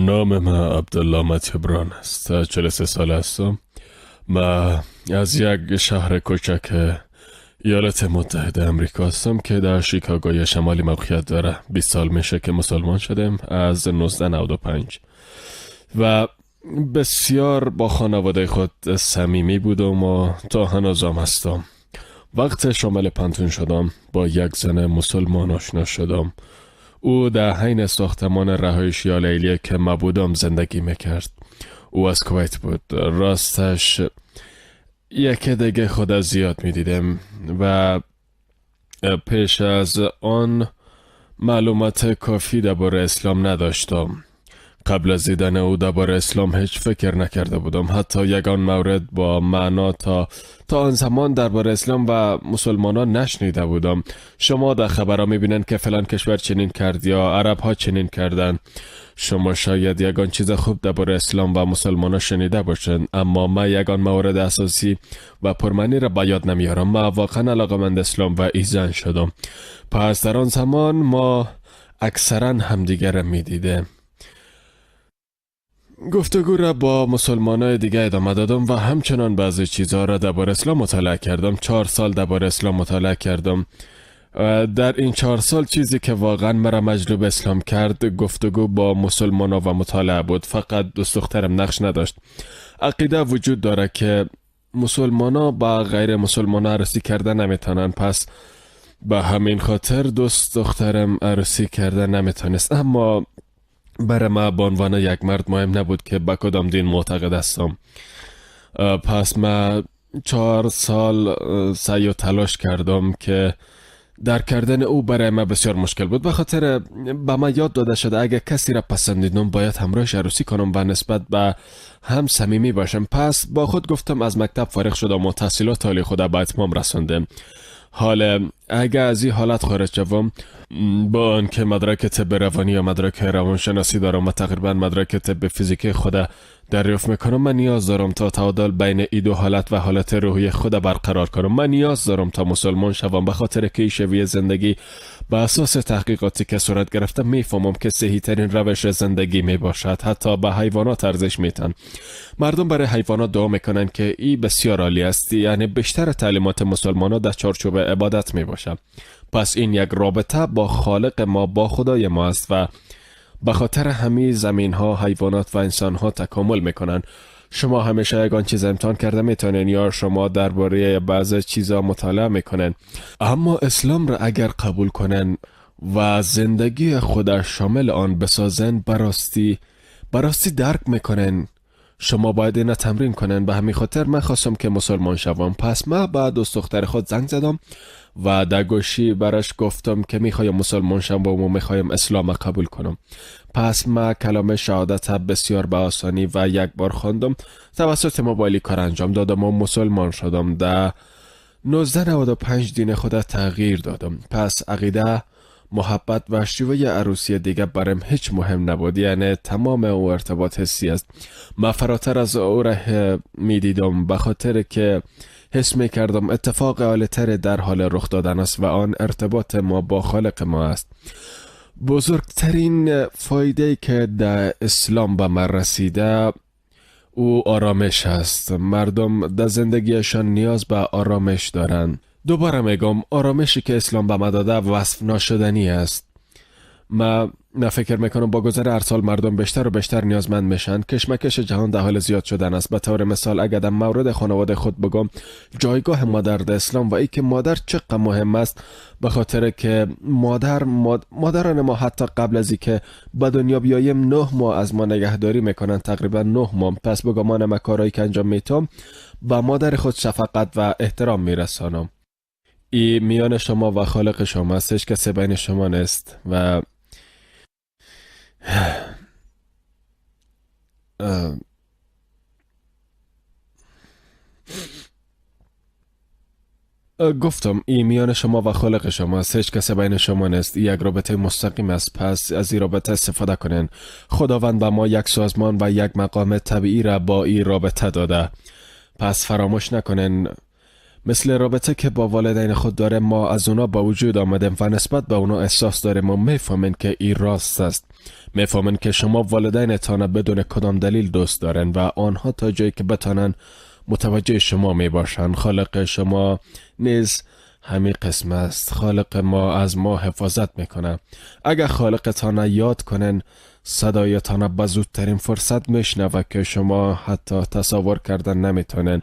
نام من عبدالله متبران است. 43 ساله هستم. من از یک شهر کوچک ایالات متحده امریکا هستم که در شیکاگوی شمالی موقعیت داره. 20 سال میشه که مسلمان شدم، از 1995، و بسیار با خانواده خود صمیمی بودم و تا هنوزم هستم. وقت شامل پانتون شدم با یک زن مسلمان آشنا شدم. او در حین ساختمان رهایشی لیلیه که ما بودم زندگی میکرد. او از کویت بود. راستش یکی دیگه خود زیاد میدیدم و پیش از آن معلومات کافی درباره اسلام نداشتم. قبل از دیدن او درباره اسلام هیچ فکر نکرده بودم. حتی یگان مورد با معنا تا آن زمان درباره اسلام و مسلمانان نشنیده بودم. شما در خبرها میبینن که فلان کشور چنین کرد یا عرب ها چنین کردن. شما شاید یگان چیز خوب درباره اسلام و مسلمانان شنیده باشن، اما من یگان مورد اساسی و پرمعنی را به یاد نمیارم. من واقعا علاقه‌مند اسلام و ایزن شدم. پس در آن زمان ما اکثرا همدیگر را میدیدیم. گفتگو را با مسلمانای دیگه ادامه دادم و همچنان بعضی چیزها را درباره اسلام مطالعه کردم. 4 سال درباره اسلام مطالعه کردم. در این 4 سال چیزی که واقعا مرا مجلوب اسلام کرد گفتگو با مسلمانا و مطالعه بود. فقط دوست دخترم نقش نداشت. عقیده وجود داره که مسلمانا با غیر مسلمانا عروسی کرده نمیتونن، پس به همین خاطر دوست دخترم عروسی کرده نمیتونست. اما برای ما به عنوان یک مرد مهم نبود که به کدام دین معتقد هستم. پس من 4 سال سعی و تلاش کردم که در کردن او برای من بسیار مشکل بود. به خاطر به من یاد داده شده اگه کسی را پسندیدم باید همراهش عروسی کنم و نسبت به هم صمیمی باشم. پس با خود گفتم از مکتب فارغ شدم و تحصیلات عالی خود به اتمام رساندم. حالا اگه از این حالت خارج شوم، با آنکه مدرک طب روانی یا مدرک روانشناسی دارم و تقریبا مدرک طب فیزیکی خود دریافت میکنم، من نیاز دارم تا تعادل بین این دو حالت و حالت روحی خود برقرار کنم. من نیاز دارم تا مسلمان شوم، به خاطر که شیوه زندگی به اساس تحقیقاتی که صورت گرفته میفهمم که صحیح ترین روش زندگی میباشد. حتی به حیوانات ارزش میتن. مردم برای حیوانات دعا میکنن که این بسیار عالی است، یعنی بیشتر تعلیمات مسلمانان در چارچوب عبادت میباشد. پس این یک رابطه با خالق ما، با خدای ما است و به خاطر همه زمین ها، حیوانات و انسان ها تکامل میکنن. شما همیشه یگان چیز امتحان کرده میتونین یا شما درباره بعض چیزا مطالعه میکنن، اما اسلام را اگر قبول کنن و زندگی خود شامل آن بسازن، براستی درک میکنن. شما باید اینا تمرین کنن. به همین خاطر من خواستم که مسلمان شوم. پس من بعد دوست دختر خود زنگ زدم و در گوشی براش گفتم که میخوایم مسلمان شم و میخوایم اسلام قبول کنم. پس من کلام شهادت بسیار به آسانی و یک بار خواندم، توسط موبایلی کار انجام دادم و مسلمان شدم. در 1995 دین خود تغییر دادم. پس عقیده، محبت و شیوه عروسی دیگه برام هیچ مهم نبود، یعنی تمام او ارتباط حسی است. من فراتر از او را میدیدم، به خاطر که حس میکردم اتفاق عالی‌تر در حال رخ دادن است و آن ارتباط ما با خالق ما است. بزرگترین فایده که در اسلام به من رسیده او آرامش است. مردم در زندگیشان نیاز به آرامش دارند. دوباره میگم آرامشی که اسلام به ما داده وصف ناشدنی است. من فکر میکنم با گذر هر سال مردم بیشتر و بیشتر نیازمند میشن. کشمکش جهان در حال زیاد شدن است. به طور مثال اگر در مورد خانواده خود بگم، جایگاه مادر در اسلام و ای که مادر چقدر مهم است، به خاطر که مادران ما حتی قبل از اینکه به دنیا بیایم 9 ماه از ما نگهداری میکنن، تقریبا 9 ماه. پس به گمان من کارهایی که انجام میتم به مادر خود شفقت و احترام میرسانم. ای میان شما و خالق شما است، هیچ کسی بین شما نیست. و گفتم ای میان شما و خالق شما است، هیچ کسی بین شما نیست. یک رابطه مستقیم است، پس از این رابطه استفاده کنین. خداوند به ما یک سازمان و یک مقام طبیعی را با این رابطه داده، پس فراموش نکنین. مثل رابطه که با والدین خود داره، ما از اونا با وجود آمدیم و نسبت به اونا احساس داریم و میفهمین که این راست است. میفهمین که شما والدینتان بدون کدام دلیل دوست دارن و آنها تا جایی که بتانن متوجه شما می باشن. خالق شما نیز همین قسم است. خالق ما از ما حفاظت میکنه. اگر خالقتان یاد کنن، صدایتان به زودترین فرصت میشنوه که شما حتی تصور کردن نمیتونن.